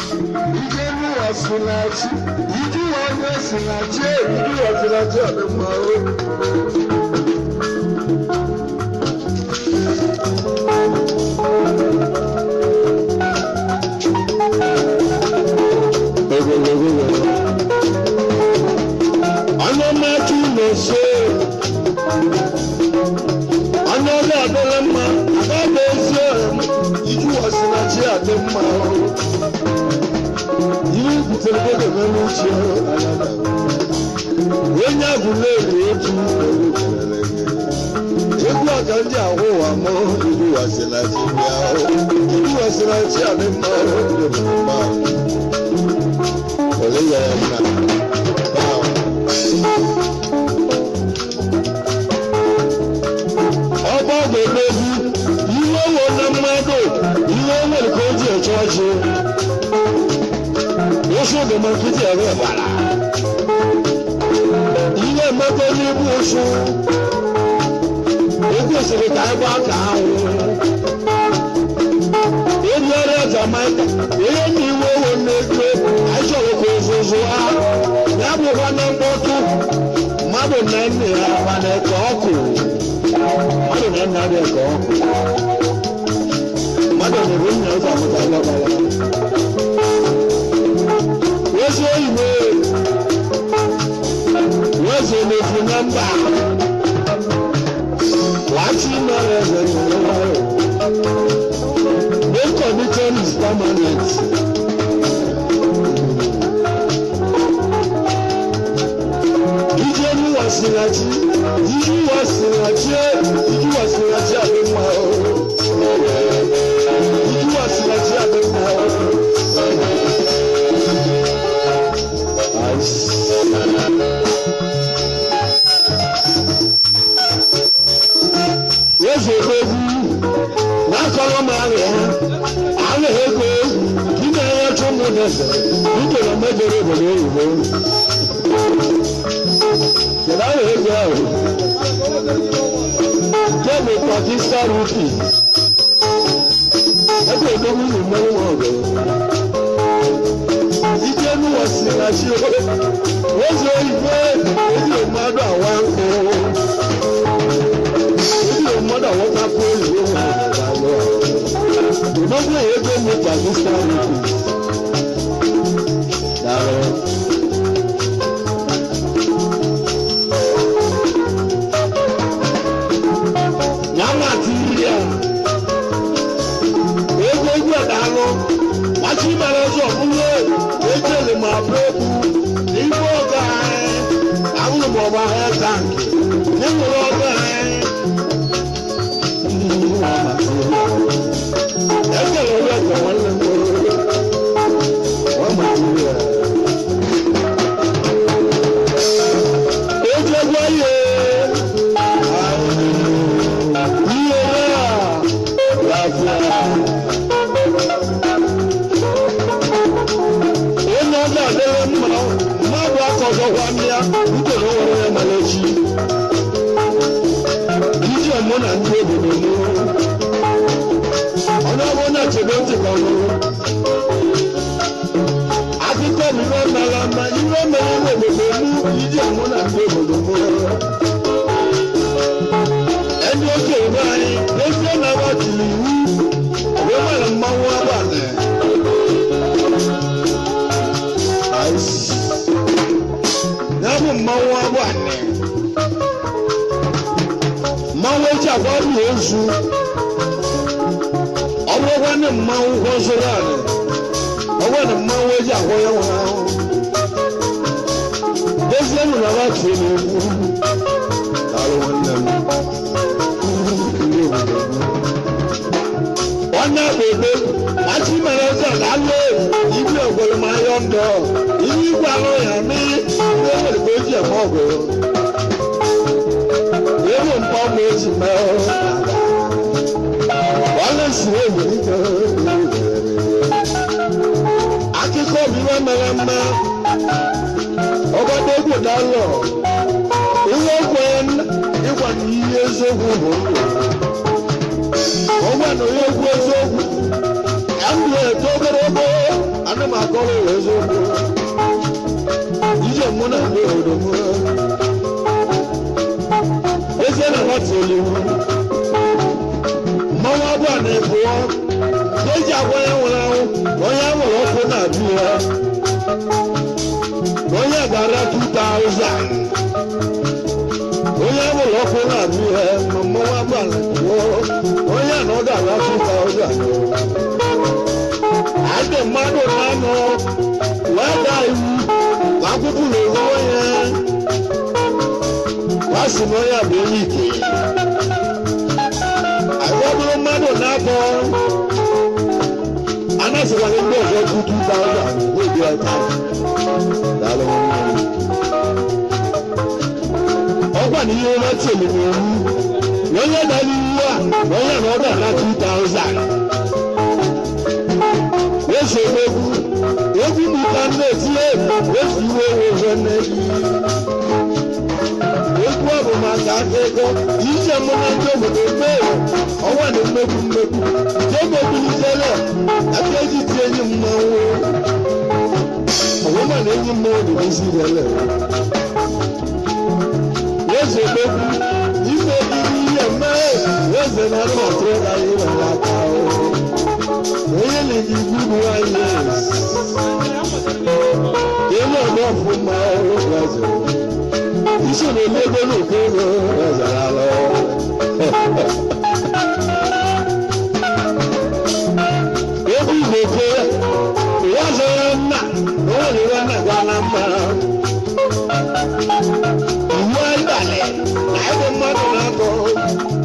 Ije n'ụwa si na chi, ije ụwa onye si na chi, ije ụwa si na chi ọ dị mma o. Onye mmachi na-eso, onye ọbịa adịla mma, ada bụ ezi ọha, ije ụwa si na chi adị mma o. Ihe butere ego n'elu uche onye agwụ na-eri otu egwu a ka ndị ahụ ụwa mụ ibu wasị na chi bịa ibu wasị na chi adị mma ndị mma ole ya ya nna ọgbọ ga-emegbu iwe wo na mmadụ iwe nwere ka o ji eche ọchị ụsụ dị ma nkịtị ebe gbara ihe emego n'ibu ụsụ o kwesịrị ka anyị gbaa ka anwụ elu ọrịa Jamaica ihe na iwe owo na-ego anyị chọrọ ka ụzụzụ ha ya bụkwa na mkpọtụ mmadụ na nne ya mana eke ọkụ mmadụ na nna dị eke ọkụ mmadụ na-ebu nna ụzọ amụta lọbara wezi oyibo wezi n'efu na mba wàá mara eze n'ụwa. No condition is permanent. Ije n'ụwa si na chi, ije ụwa si na chi, ije ụwa si na chi adị mma o. Ije ụwa si na chi adị mma o. Eze egwu na-akọrọ m arịa arịa ego ndị na-enye chụmụ n'eze nke na mejọrọ obodo oyibo kedu arịa ego ahụ nke bụ Pakistan rupi ebe odogwu na mmanwụ ọgụ ike n'ụwa si na chi eze oyibo eji mmadụ awa nkụ eji mmadụ awọta kụ oyibo nwere odogwu ego mụ Pakistan rupi daalụ. Nyama tiri ya ego egwu adaalụ machi mara ọzọ ọbụla ejele ma abụ egwu n'ime ọga anyị ahụrụ m ọba ha tankị n'enwere ọga anyị ekele ọrụ eke nwanne m nwa matiri ya ejegwa ihe ihe ya lafia. Onye ọ ga-adịrị mma mmadụ akọzọkwa ndị ya nke na onwere ya mara echi ije mụ na ndị obodo m onye ọ bụla chebe ntị ka ọ nụrụ akụkọ bụ ihe mere mma ihe mere n'obodo m ije mụ na ndị obodo m ndị okenye be anyị n'ezie na abatiri iwu wee mara mmanwụ abalị. Ya bụ mmanwụ abalị mmanwụ eji agwa bụ ozu ọ bụrụkwa ndị mmanwụ kwọzụrụ anị ọ bụrụ na mmanwụ eji agwa ya nwụrụ ahụ dezie nụ na batiri n'egwu. Daalụ nwanne m ndị obodo m onye bụ machi mere eze na-alụ ibi ogbere ma ayọ ndọ ihe igwe alụ ya mi ndị enwere ka o ji eme ọgụ ewu mkpọ ma o ji mee ọla si ewu ike akụkọ bụ ihe mere mma ọgbada egwu dalụ ihe okwe ịgwa na ihe eziokwu bụ ndụ ọgwa na onye okwu eziokwu ya ndụ eto ogologo Ana m akọrọ ụwa eziokwu. Ije mụ na ndị obodo m. Ezie na nwata eliwu. Mmanwụ abụọ na-ebụọ. Eji agwa onye nwụrụ anwụ na onye anwụrụ ọkụ na-abụ ya. Na onye gara 2000. Onye anwụrụ ọkụ na-abụ ya ma mmanwụ abụọ na-ebụọ. Onye a na ọ ga-ara 2000. Adị mmadụ na-anọ wee daa iwu ka akwụkwọ na-ewu onye. Wá sì na onye a bụ onye ike. Àgbọ̀dúró mmadụ na-abọ. Anasịkwala ndị ọzọ kwụ 2000 wee bịa taa. Daalụ nwanne m. Ọkwa na ihe ụra tielu n'iwu na onye dara iwu a na onye na ọ ga-ana 2000. Eze egwu egwu m ka m na-etinye efu iwe ụzọ nne gị. Egwu ọ bụ maka akụkọ ije mụ na ndị obodo mee ọnwa na mmegbu mmegbu nke mebilitele aka eji tie enyi mmanwụ ọwụma na enyi mmanwụ dị n'isi rele. Eze egwu ife ebiri ihe mee eze na anụmatụ anyị nwere aka onye na-eji igbu anyị elu ọdọ ọfụma ọrụ eze. Isi na-eme ego n'oke ego ezere ala. Egwu Igbo kere ụwa zọrọ nna na ụwa zọrọ nna gwa na mma. Iwu ịbalị na ebe mmadụ na-atọ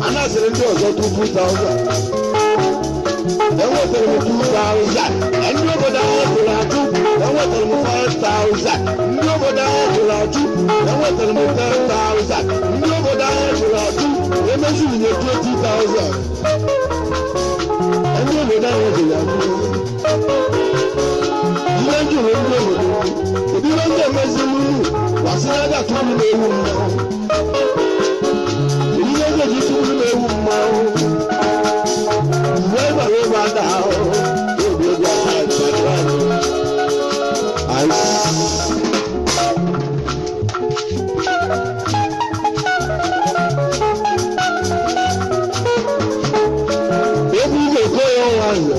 anasịrị ndị ọzọ 2000. Enwetara m 2000. Ndị obodo ahụ tụrụ atụ enwetara m 5000. Ndị obodo ahụ tụrụ atụ enwetara m 10000. Ndị obodo ahụ tụrụ atụ emeziri m 20000. Ndị obodo ahụ jụrụ atụ. Ihe m jụrụ ndị obodo kedu ihe ndị emeziri unu wasị na aga atụ unu na-ewu mmanwụ. Kedu ihe ndị eji tụ unu na-ewu mmanwụ? Ìwé ìgbàlódé bá dà ó yóò bí ojú àtà ìgbàdúrà ni. Àìsí. Egwu ga-ekwe ya nwayọ.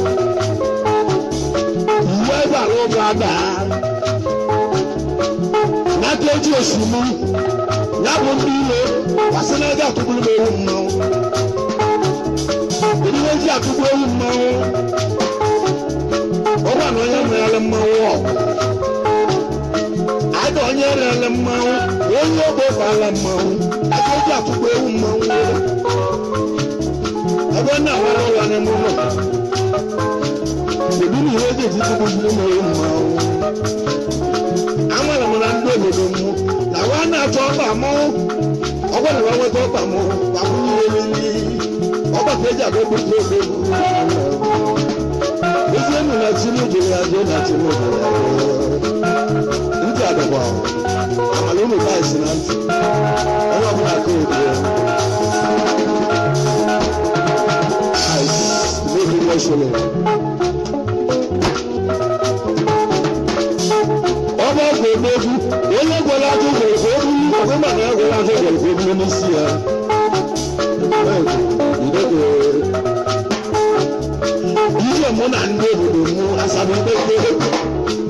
Ìwé ìgbàlódé bá dà. N'aka eji osimu, ya bụ ndị ilo, kwasị na ego atụgburu m ewu mmanwụ. Kedu ihe eji atụgbu ewu mmanwụ? Ọgwa na onye merela mmanwụ ọgụ. Ada onye rere mmanwụ, onye ogbo bara mmanwụ. Aka eji atụgbu ewu mmanwụ. Ebe ọ na-awara ụra n'ime ụlọ. Kedu na ihe eji etitụgbu m ewu mmanwụ? Amara m na ndị obodo m na wa na-achọ ọkpa mmanwụ. Ọgwa na wa nweta ọkpa mmanwụ, gbakwunye ihe n'ili. Ọba ka eji agba egbu egbu egbu. Ezi enu na chi n'ujuru ya jụụ na chi n'ujuru ya jụụ. Ntị adọkwa amala unu baịsị na ntị. Onye ọbụla aka obi ya. Aịsị n'obi nwesịrị. Ọba ọgwụ emegbu onye gwara ajụ gwere ka o buru ọgụ ma na ya gwara ajụ gwere ka o buru n'isi ya. Ije mụ na ndị obodo mụ asaba ikpe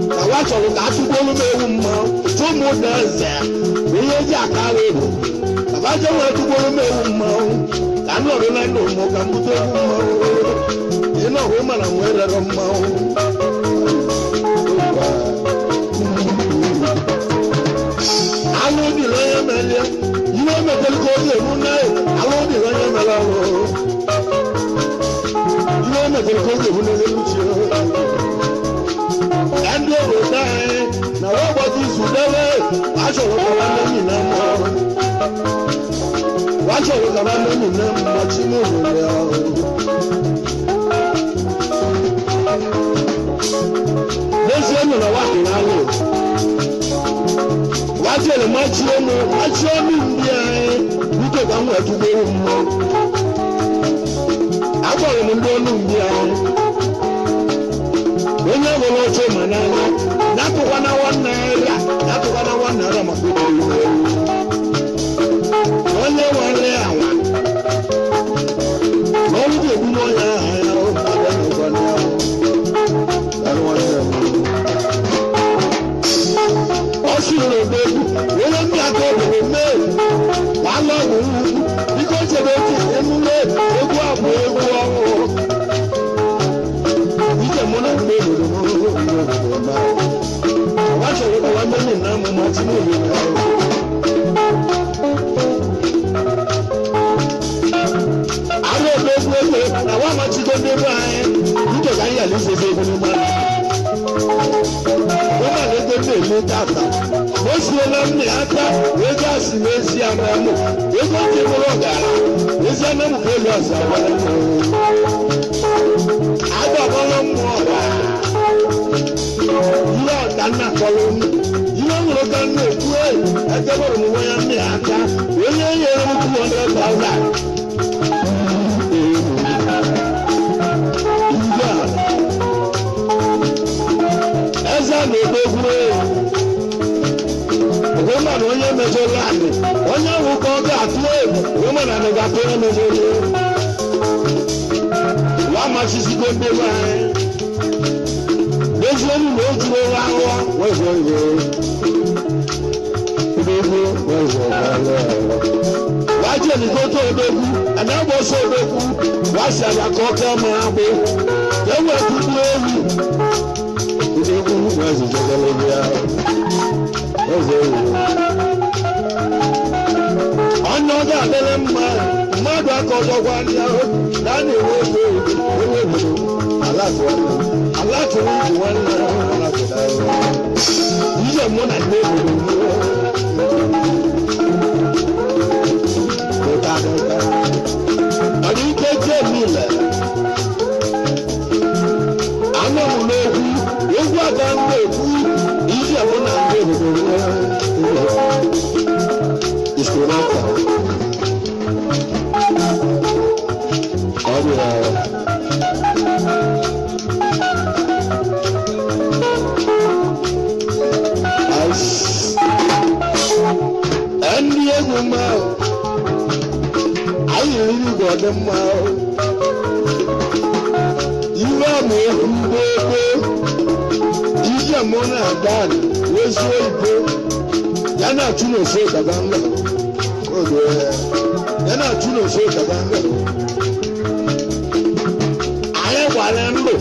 na wa chọrọ ka atụgbolu m ewu mmanwụ tụmụ na eze na ihe eji aka agha ego ka ba je wee tụgbolu m ewu mmanwụ ka m nọrọ na ndụ mụ ka m bute egwu mmanwụ ịnọrụ mana m erere mmanwụ. Alụ dịrị onye melie ihe metere ka ọ ga-eru na alụ dịrị onye mere ọrụ. Ihe metere ka ọ ga-eru n'elu uche. Ndị obodo anyị na wọ́n gbọ́dọ̀ izu debe achọrọ kaba n'enyi na mma. Wachọrọ kaba n'enyi na mma chi n'obodo ahụ. N'ezie nọ na wakiri alụ. Wajere machie mụ machie ọnụ ndị anyị biko ka m wee tụgbo ewu mmụọ. Agwara m ndị ọnụ ndị anyị. Onye nwere oche ma n'anya na-atụkwana ₦1, na-atụkwana ₦1 maka otu onye nwere anwa na ọnwụ ga-egbu onye ahụ ya ọ sịrị odogwu onye ndị aka obodo mee gbala ọgwụ nnukwu biko chebe echi emume egwu abụ egwu ọhụrụ ije mụ na ndị obodo m ndị obodo m ahụ achọrọ ka nwanne m na amụ ma tinye obodo ahụ arụ odogwu ego na nwa amachigo ndị ebe anyị nke ka anyị ghara isezi egwu n'ụgbọ ụmụ ego na-eme tata o siela m na aka ego asị n'ezi anamụ ego ndị mụrụ ọgara ezi anamụ ka elu ọzọ agbabọrọ mmụọ ihe ọka nna kpọrọ m ihe nwere ka nna ekwu edebọrọ m nwa ya nna ya aka onye nyere m 200,000. Eze na-edogwu egwu na onye mejọrọ anyị onye ahụ ka ọ ga-atụ egwu ụmụ na anyị ga-atụ onye mejọrọ ya machisigo ndị be anyị n'eziokwu na o juru ụra ahụhụ wezụ ihe odogwu wezụ wájú ẹnìkan tó odogwu ẹnìkan odogwu wá sí àgbàkọ ọkọ ọmọ agbó ewu ẹkúkú ewu odogwu wezụ jẹjẹrẹ ya wezụ ewu ọnụ ọdọ adịrị mma mmadụ aka ọzọkwa ndị ahụ na a na-enwe ego ewu obodo alatụrụ iji nwanne ije mụ na ndị obodo ọdịike jemile anọ m n'okwu egwu aka m na-ekwu ije mụ na ndị obodo isoro ọ bụ ya. Ndị egwu mma anyị riri igwe ọdị mma iwe ama egwu gbogbo ije mụ na ada wezuo ibo ya na-achụ n'ofe gaba mba ya na-achụ n'ofe gaba mba anyị gbara ndụ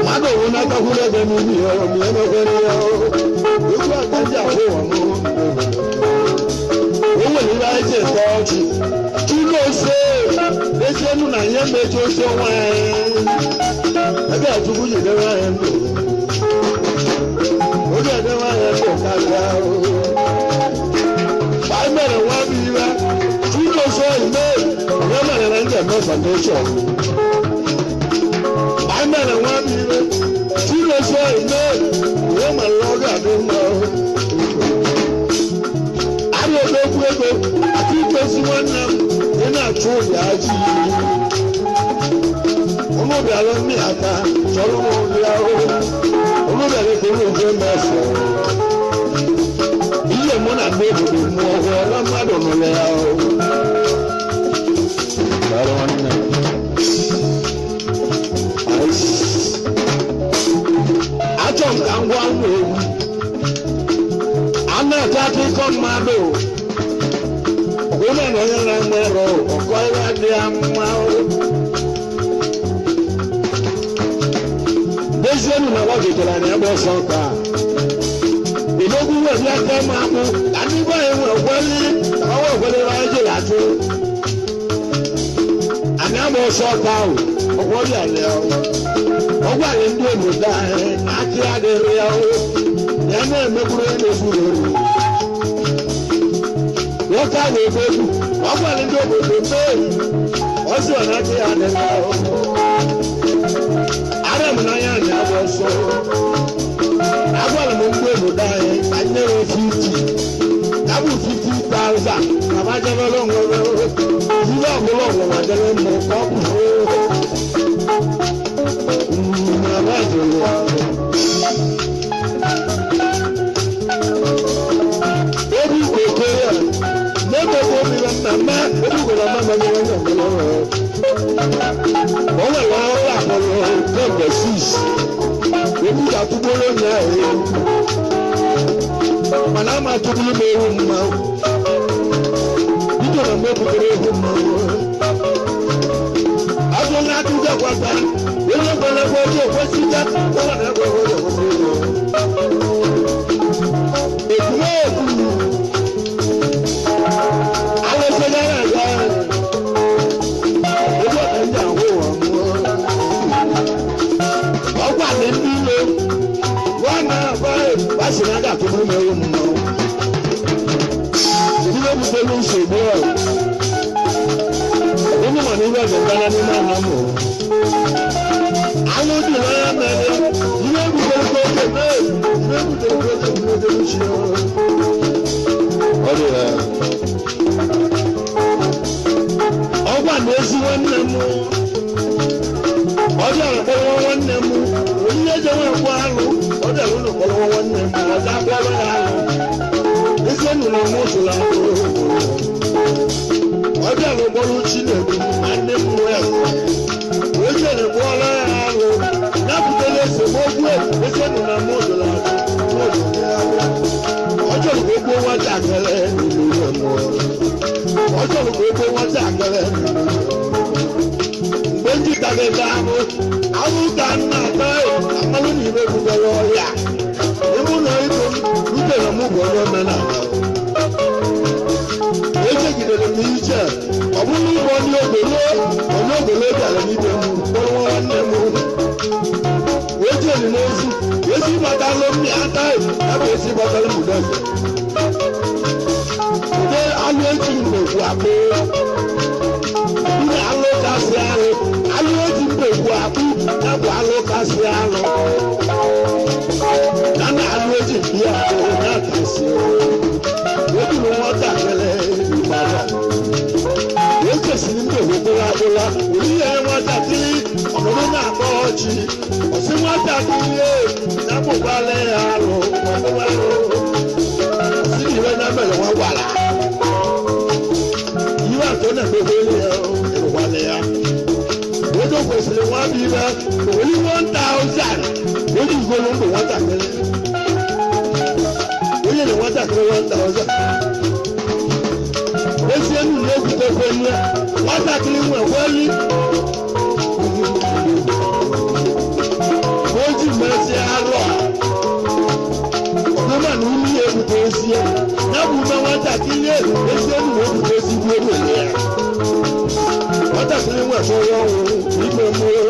mmadụ onwe na-akakwuru ebe n'ihu ya ọmụ ya mekwere ya egwu aka ndị ahụ ụwa m o nwere ihe anyị ji ete ọchị tụlụ ose ezienu na ihe meji ose onwe anyị ebe Chukwu ji debe anyị ndụ oge edebe anyị ndụ karịa anyị mere nwa bụ iwe tụlụ ose ime onye mere na ndị eme foundation anyị mere nwa bụ iwe tụlụ ose ime onye mere na ọ ga-adị mma odogwu ego aka itozi nwanne m ị na-achụ ụbịa ji ụnụ bịara mmiri aka chọrọ m ụbịa ụnụ bịara ekere ofe mefọ ihe mụ na ndị obodo mụọ ọhụrụ na mmadụ nụrụ ya achọ m ka m gwa ụmụ egwu a na-ete akụkọ mmadụ ụlọ na onye na-enwe ọrụ ọkọ ihe dị ya mma n'ezienụ na gbajitara anyị ebe ọsọ ka odogwu wee aka ma akpụ ka ndị be anyị nwee kweli ka ọ wee kwelere anyị jiri achụ anyị agba ọsọ ka ahụ ọgwọ bịara ya ọgwọ anyị ndị obodo anyị akị adịrị ya ya na-emegburu onye na-egburu ori nwoke ahụ ebe egwu ọ gwara ndị obodo mee ọ sị ọ na-achị ya dị n'ahụ ara m n'anya anyị agba ọsọ agwara m ndị obodo anyị ka nye ya 50 ya bụ 50,000 ka ma jebere onwe ihe ọbụla ọnwụnwa dịrị mbụ ka ọ bụ mgbe 6 ebu ga-atụgboro onye ahụ ewu mana ama atụgburu m ewu mmanwụ bido na mgbe butere ewu mmanwụ azụ na-atụga kwata onye gwara ebe ọjọọ kwesịga gwara na ebe ọjọọ kwesịga ekwumeekwu alụsịgara aga ebe ọka ndị ahụ ụwa mụọ ọgwa na ndị ilo gwa na agba gbasi na aga atụgburu m ewu mmanwụ ihe butere nsogbu ahụ onye ma na ibe ga-agara n'ime ala m alụ dị n'anya mere ihe butere ka oge mee ihe butere ka oge butere uche ọ dị ya ọgwa na ezi nwanne m ọ bịara kpọrọ nwanne m onye eje nwe akpọ alụ ọ bịara ụlọ kpọrọ nwanne m ọ ga akpọrọ ya alụ ezi enyi na mụ zụrụ akpụrụ ọ bịara kpọrọ Chinedu nwanne m wee o jere kpọrọ ya alụ ya butere esemokwu ezi enyi na mụ zụrụ akpụrụ ọ chọrọ ka o gbuo nwatakịrị ọ chọrọ ka o gbuo nwatakịrị mgbe ndị dagide ahụ ahụ ka nna ata amalụ na ime butere ọhịa ime ụlọ ikpe m rutere m bụ onye omenala echegidere m iche ọ bụrụ ụgbọ onye ogolo onye ogolo bịara n'ibe m kpọrọ nwanne m wee jeri n'ezi ezi gbatalụ mmịa ata ya bụ ezi gbatalụ m udeze ude alụ eji mgbekwu akpụ ndị alụ kasị alụ alụ eji mgbekwu akpụ ya bụ alụ kasị alụ na na alụ eji mbi akpụ ya kasị eburu nwatakịrị gbara o kwesịrị ndị obodo akpụla were ihe nwatakịrị ọnọdụ na-akpọ ọchị ọsị nwatakịrị e na-akpụkwala ya alụ ọkpụkpalụ ọsị na iwe na mere nwa gwara iwe atọ na-emebe ya ịrụkwala ya oge kwesịrị nwa bụ ibe owere 1000 onye igolo ndụ nwatakịrị onye na nwatakịrị 1000 ezi enu na-egwutekwe nne nwatakịrị nwekweli o ji mezie arụ a ọbụma na ume ya ebute ezi ya ya bụ ume nwatakịrị ezi enu na-ebute ezigbo egwele ya nwatakịrị nwekwere ọnwụ ime mmụọ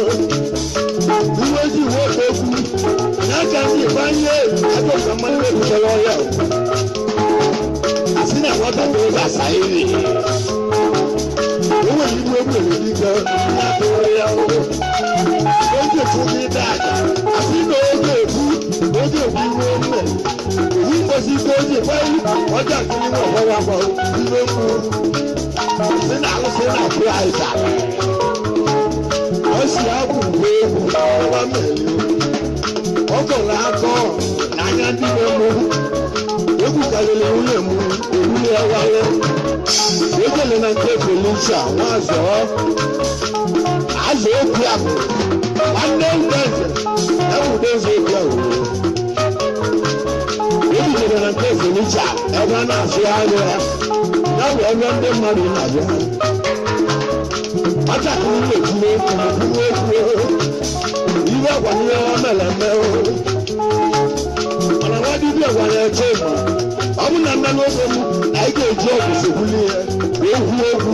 iwe ji uwe okwu n'aka ndị gbanye ajọ mmanụ ebutere ọhịa asị na nwatakịrị ga-asa iri o nwere ibu egwere dike na-atụrụ ya oge fụgị daja asị na oge ebu oge ebu iwe mme owu mbosi ike oji gbanye nwatakịrị nwe ọgbawa agba iwe mgbu sị na alụsị na-apụ aịza ọ si akwụ uwe egwu ọwa mmeri ọ kọrọ akọ n'anya ndị na-emu egwu karịrị nwunye m ewuli ya wale ejele na nke Felicia nwazọ azụ okwu ahụ nwanne udeze ya bụ udeze okwu ahụ ebijere na nke Felicia ebe a na-asụ ahịa ya bụ ebe ndị mmadụ na-abịa nwatakịrị na-ekwuru okwu kwuru okwu iwe agwa ihe ọ mere eme mana nwa dibịa gwara ya chema ọ bụ na nna n'oge m na anyị ga-eji ọgwụ sokwuli ya wee kwuo okwu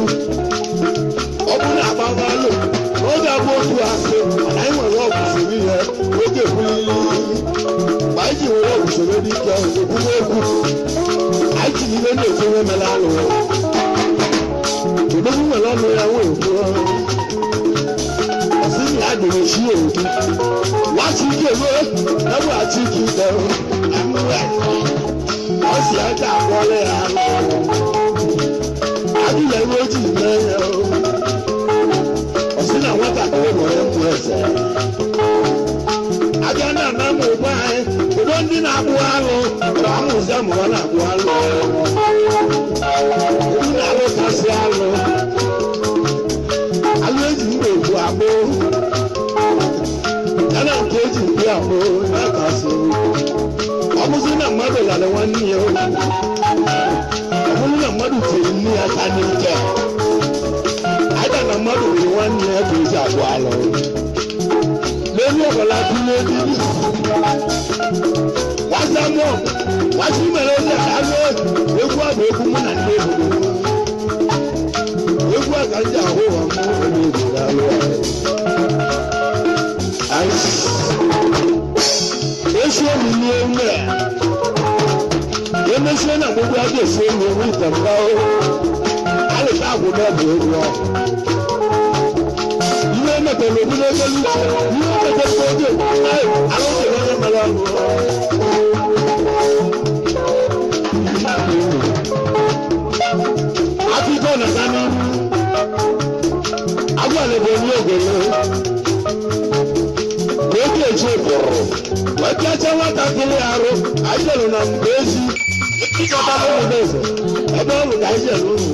ọ bụ na agbamalụ n'oge abụ otu asị mana anyị nwere ọgwụ soro ihe oge ekwulili mgbe anyị ji were ọgwụ soro dike okwuwe okwu anyị ji ihe na-ekwu ihe mere alụ odogwu nwere ọnụ ya wee kwuo ọsị na ya dịrị chi okwu wáṣí kéwé ẹwà tí kì í dẹrù ẹmú ẹ ọsì ẹja àkọọlẹ àlọ adúlẹ méjì mẹyẹ o ọsì náà wọn tàbí wọn ẹmú ẹsẹ ajá náà náà mú bá ẹ kòdó ndị na-akpụ alụ ọrụ amụzi amụ ọ na-akpụ alụ ndị na-alụ kasị alụ alụ eji mgbe egwu akpụ amụ n'aka sị ọ bụzi na mmadụ lara nwanne ya, ọ bụrụ na mmadụ tiri nne ya aka n'ike, aja na mmadụ gburu nwanne ya ka eji agwụ alụ n'elu ọbụla tụrụ ebili nwata mụọ nwata mere eze ka anụ egwu a bụ egwu mụ na ndị obodo m, egwu a ka ndị ahụ ụwa mụ onye obodo alụ esi omi ní ewu ẹ emesie na gbogbo adé esi omi ewu ìtẹ̀mbá o alùpùpù àgbo náà bụ egwu ọ ihe mepere obi n'egolu ihe mepere oge alụsị onye mere ọnụ. Akụkọ na-aga n'ihu agwala bụ onye ogolo oge eji pụrụ wee pịacha nwatakịrị arụ anyị jere na mgbe ezi ịchọta ụmụ eze ebe ọ bụ ka anyị jere ụmụ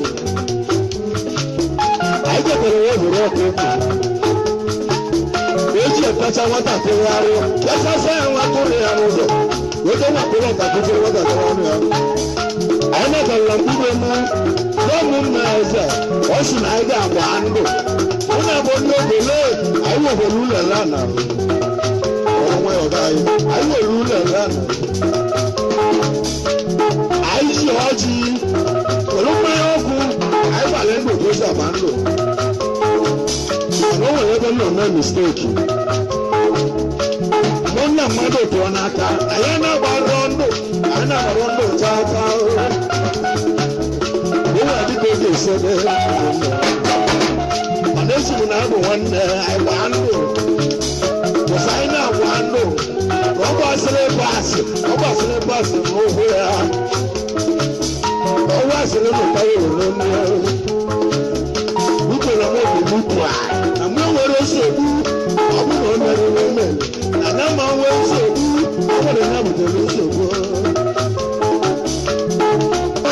anyị jetere ya were ọkụ ụkwụ eji epecha nwatakịrị arụ pịachasịa ya nwa tụrụ ya n'ụzọ weta nwakụrụ ọtakịrị nwatakịrị ọnụ ya. Anyị natara na mkpụrụ mụ n'ọmụ mma eze ọ sị na anyị ga-agba ndụ mụ na bụ ndị ogolo anyị webere ụlọ ala na onwe ọga anyị anyị were ụlọ ala na anyị ji ọjị were mmanya ọkụ anyị gbara ndụ ka esi agba ndụ. Mana o nwere ebe m nọ mee misteki mụ na mmadụ pụọ n'aka anyị na-agbarọ ndụ anyị na-agbarọ ndụ chaa chaa o nwere dịka oge esi ebe mana esi m na abụ nwanne anyị gbaa ndụ kwụsị anyị na-agba ndụ na ọ gbasịrị baasị ọ gbasịrị baasị n'ụkwụ ya ọ gbasịrị n'ụta ya n'ọnụ ya biko na mụ bụ butu a na mụ nwere nsogbu ọ bụ na o mere o mere na na ma nwee nsogbu ọ nwere ya butere nsogbu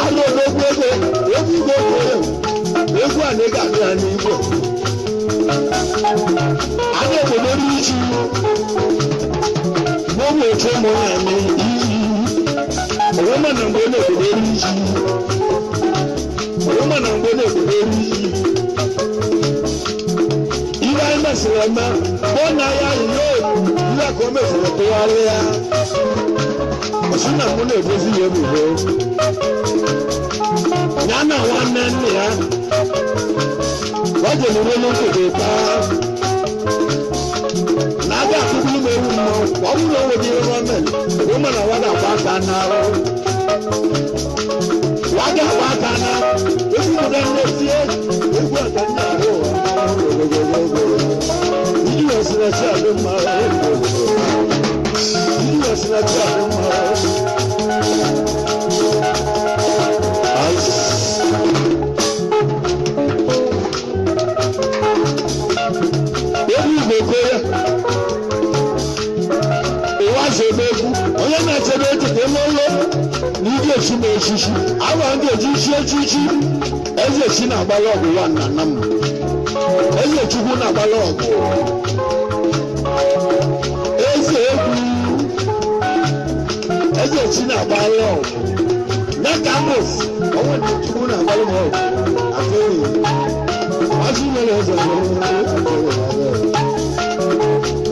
alụ odogwu ego egwu igwe okenye egwu a na ị ga-abịa ya n'igwe a na-obodo dị iche n'ogbe otu ụmụ ya eme iyi onwe na mgbe na-obodo eri ji onwe na mgbe na-obodo eri ji ihe anyị mesịrị eme kpọọ na ya ihe ihe ka o mesịrị tụgharịa ọsị na mụ na-ebozi ya ebubo ya na nwanne nne ya wajere n'elu obodo taa na aga akụkụ m ewu mmọnwụ ọ bụrụ na o nweghị ihe gọọmenti ụmụ na wa ga-agba aka n'arụ wa ga-agba aka na egwu mụta nne tie egwu aka nne ahụ iji wee sị na chi adị mma iji wee sị na chi adị mma. Egwu Igbo koya ụwa zebe egwu onye na-echebe echiche ime ụlọ na ị ga-echi m echichi awa m ga-eji chi echichi eze chi na-agbala ọgụ nwa nna nna m eze chukwu na-agbala ọgụ eze egwu eze chi na-agbala ọgụ ya ka mos onwe ndị chukwu na-agbala m ọgụ atụghị ọchị nwere eze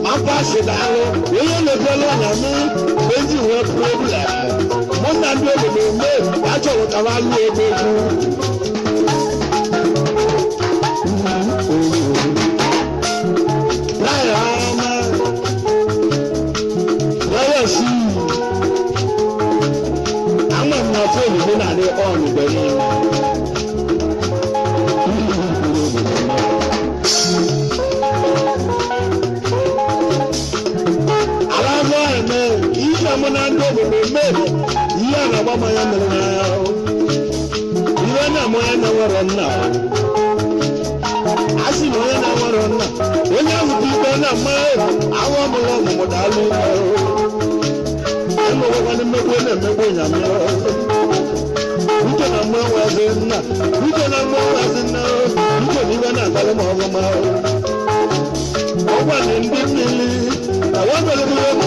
mapasị daalụ onye mepere ọnya m eji nwee problem mụ na ndị obodo mee achọrọ ka ha lụọ ebe egwu ama m na fon gị na-adị on mgbe niile. Ala eme ihe mụ na ndị obodo mee ihe a na-agba mmanya mere n'anya ihe na-amụ onye na-enwero nna a sị na onye na-enwero nna onye ahụ bụ ikpe na mma ahụ ọmụrụ ọmụmụ daalụ ime emewekwana mmegbu na-emegbu nyamị uche na mmụọ nwezi nna uche na mmụọ nwezi nna uche na ibe na-abalị ma ọgụma ọgwa na ndị mmiri na wọ́n bẹ̀rẹ̀ bí wọ́n kú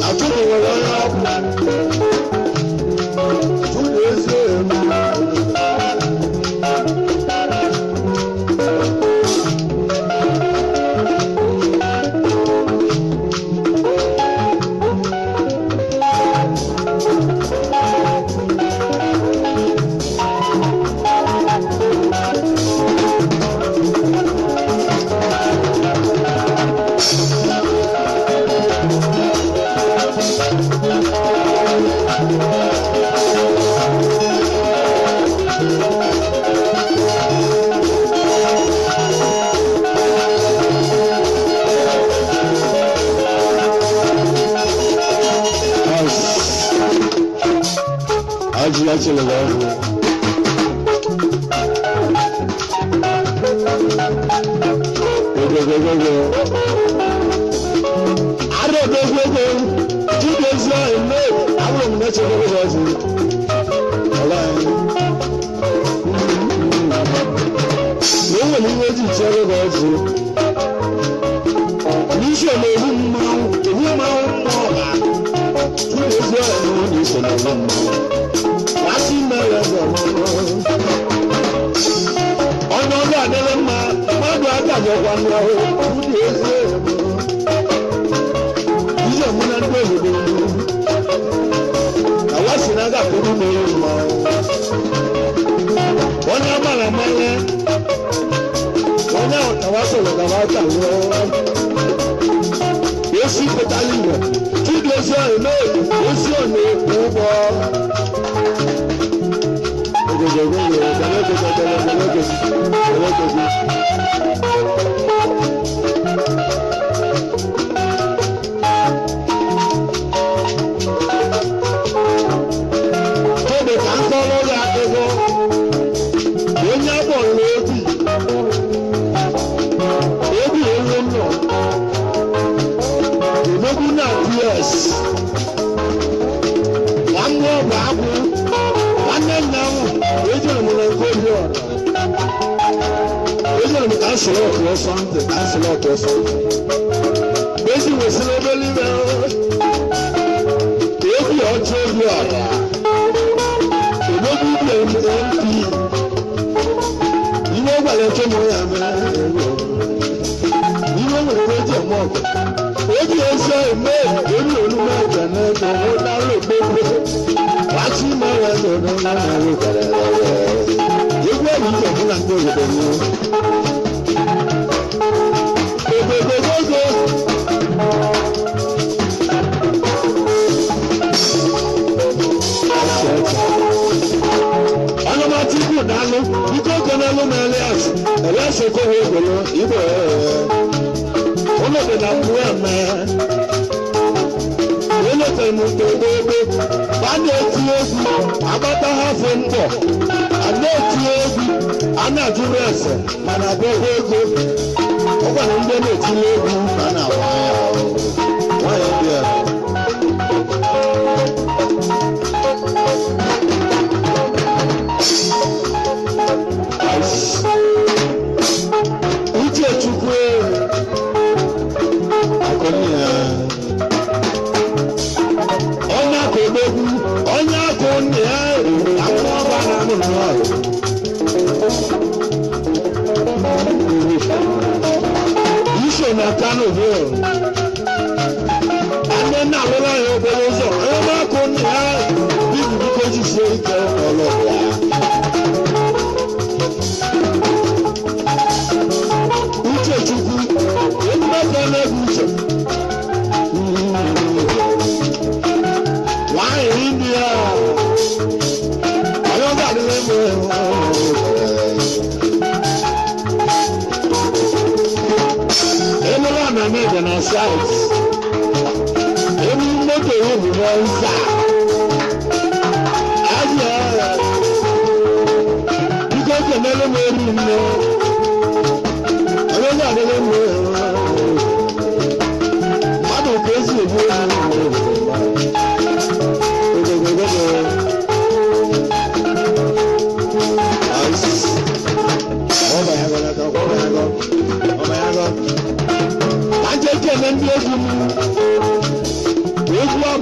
Atụrụ nwere onye Chukwueze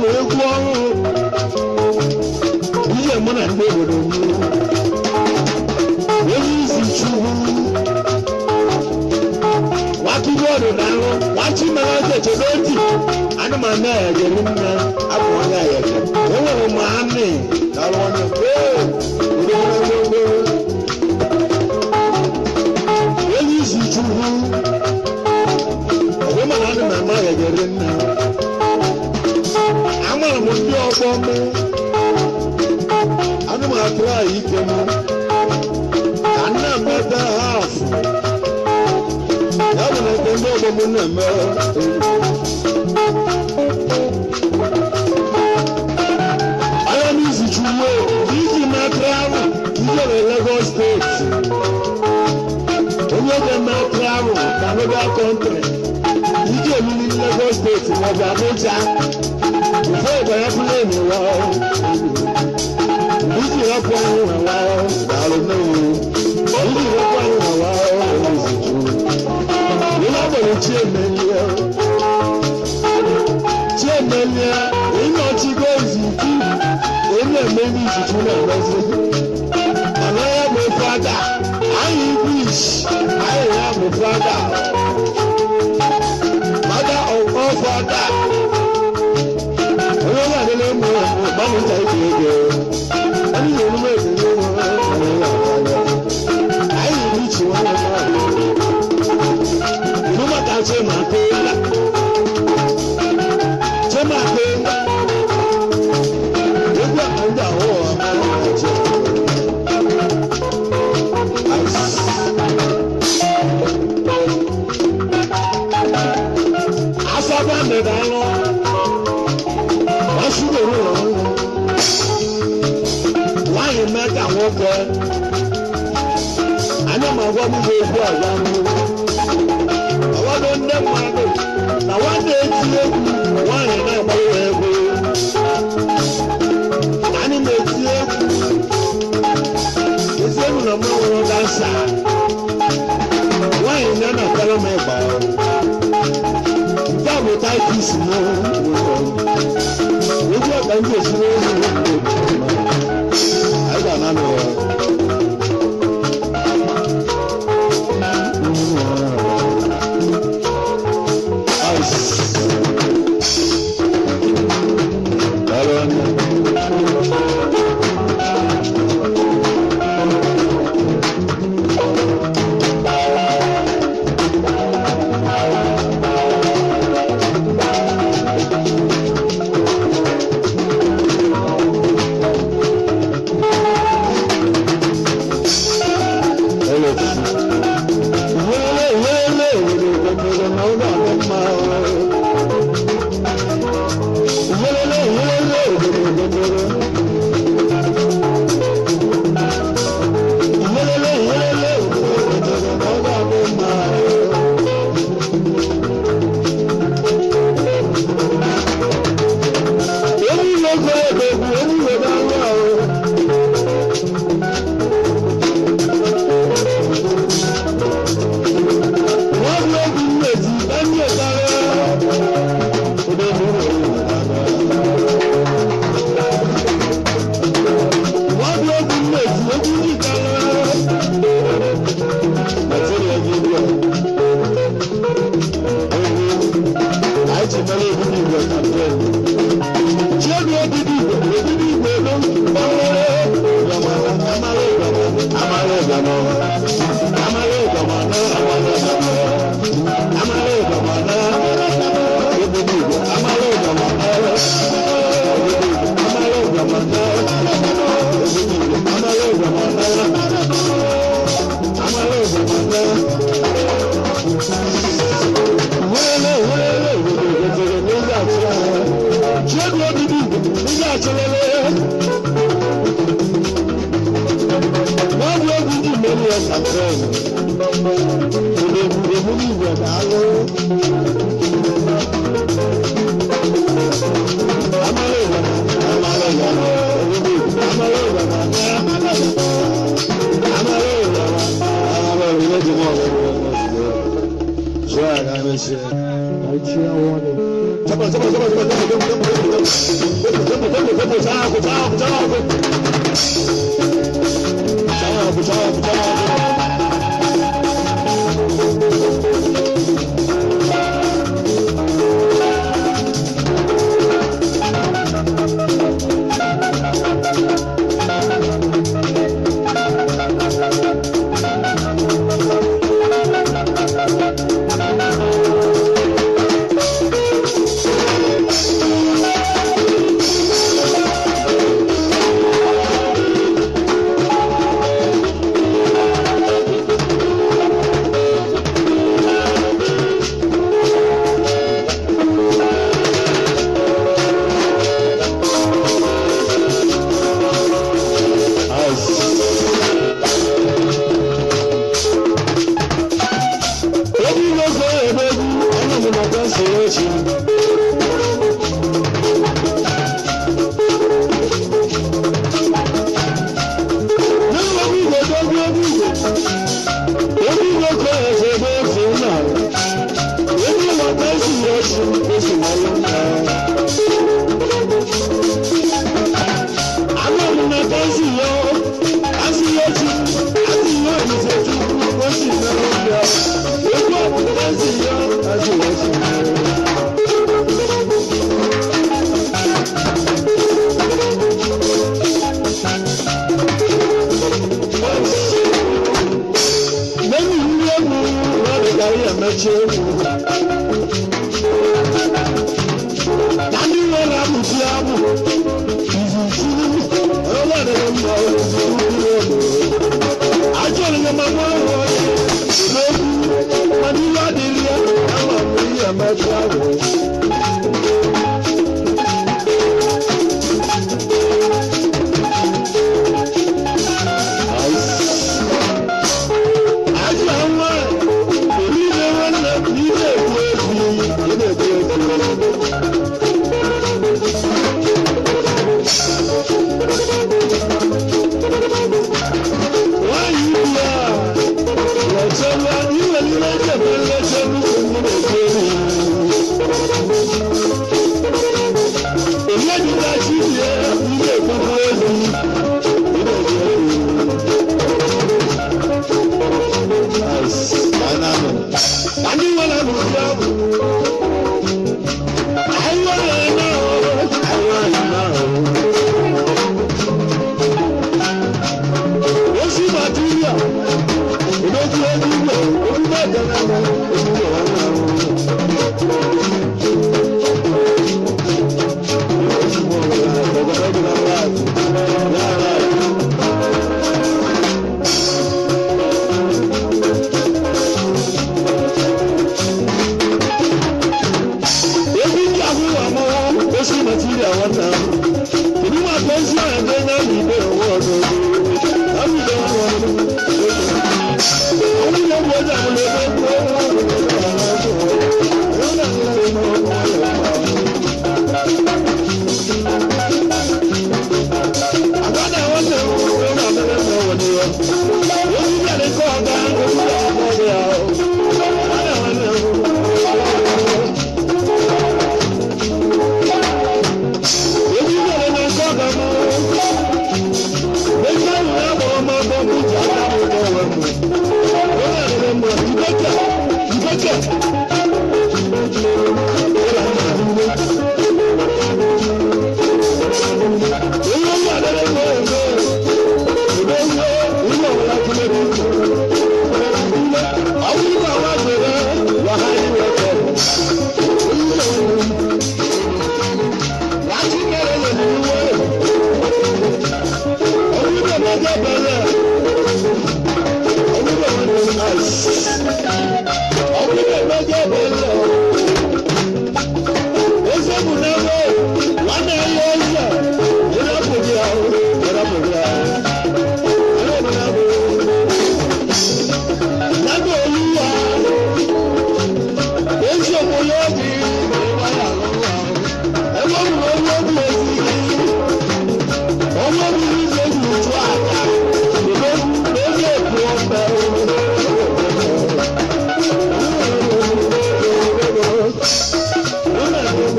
bụ egwu ọhụrụ ihe mụ na ndị obodo m onye isi chukwu nwatụbọọdụ na-arụ nwachi mere eze chebe ntị anụmanụ ayajeri nne abụ onye ayaje enwere m anị daalụ nwanne m ee odogogogo onye isi chukwu ọbụ mana anụmanụ ayajeri nne amara m ndị ọgbọ m anụmanụ anyị ike m ka nna mebe ha afụ ya bụ na ebe ndị ọgbọ m na-eme. Anya n'izu chukwu iji metụ ahụ ijere Lagos steeti onye ga-emetụ ahụ na another country iji emili Lagos steeti maọbụ Abuja before ịbanye plane wa iji hapụ anyị nwe wa daalụ nnewu iji hapụ anyị nwe wa n'izu chukwu ihe agbara chiemelie chiemelie ịnọchigo izuchu ị na-eme n'izuchu na-emezi mana ya bụ fada anyị wish anyị ya bụ fada fada of all fada onye ọbụla adịla ụmụ gbanwe nta ike ego anyị na-emume ebili anyị yiri ichi nwanne m ìlú mọ̀ta ṣe máa pé ṣe máa pé gbogbo àkàndá ọwọ́ àwọn ọ̀jẹ̀ asọ́gbà mẹ́ta lọ wọ́n ṣùgbọ́n òun wáyé mẹ́ta wọ́n kọ́ anyamagwa m bụ okwu agwa m ọwọdụ ndị mmadụ na nwanne eti egwu nwaanyị na-agbawa egwu anyị na-eti egwu eti egwu na mụ nwụrụ dansa nwaanyị na na-akpara m ịgba nke a bụ taịtis m egwu ọka ndị esi n'ozu anyị ga-ana n'ụwa.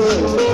Daalụ.